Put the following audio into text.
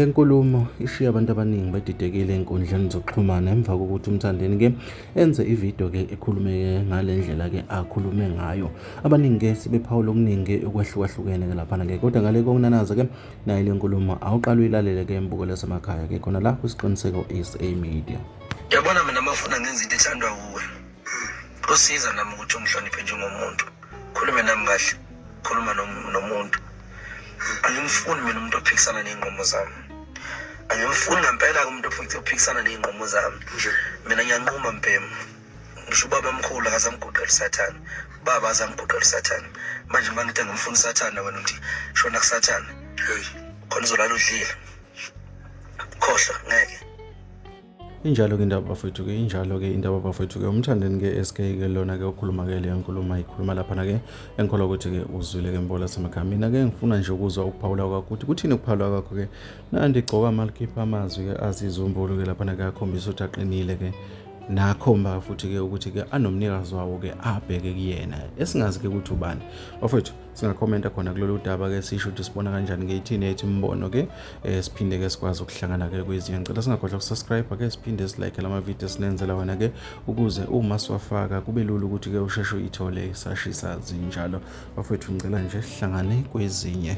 Le nkulumo ishiye abantu abaningi bedidekile ey'nkundleni zokuxhumana emva kokuthi uMthandeni-ke enze ividiyo-ke ekhulume-ke ngale ndlela-ke akhulume ngayo. Abaningi-ke sebephawula okuningi okwahlukahlukene-ke laphana-ke kodwa ngale kokunanaza-ke nayo le nkulumo awuqale uyilalele-ke mbukelo semakhaya-ke khona la kwisiqiniseko SA Media. Yabona mina mafuna ngenza into ethandwa wuwe. Kosiza nami ukuthi ungihloniphe njengomuntu. Khulume nami kahle. Khuluma nomuntu. Angimfuni mina umuntu ophikisana ney'nqumo zami. Angimfuni ngempela-ke umuntu ophikisana ney'nqumo zami. Mina ngiyanquma mbhemu. Ngisho ubaba omkhulu akazamguqela usathane. Ubaba azamguqela usathane. Manje uma ngithi angimfuni usathane wena uthi shona kusathane. Hey, khona uzolala udlile. Khohlwa ngeke. Injalo-ke indaba bafowethu-ke, injalo-ke indaba bafowethu-ke. UMthandeni-ke SK-ke lona-ke okhuluma-ke leyo nkulumo ayikhuluma laphana-ke engikholwa ukuthi-ke uzwile-ke mbola semakhaya. Mina-ke ngifuna nje ukuzwa ukuphawula kwakho ukuthi kuthini ukuphawula kwakho-ke. Nandi igcoka malikhipha amazwi-ke azizumbulu-ke laphana-ke akhombisa ukuthi aqinile-ke nakhomba futhi-ke ukuthi-ke anomnikazi wawo-ke abheke kuyena esingazi-ke ukuthi ubani. Bafowethu singakhomenta khona kulolu daba ke sisho ukuthi sibona kanjani ke ithini ethi imibono ke eh, siphinde ke sikwazi ukuhlangana ke kwezinye ngicela singakhohlwa ukusubscribe ke siphinde silike lama video esinenzela wena ke ukuze uma siwafaka kube lula ukuthi ke usheshe uyithole isashisa zinjalo bafowethu ngicela nje sihlangane kwezinye.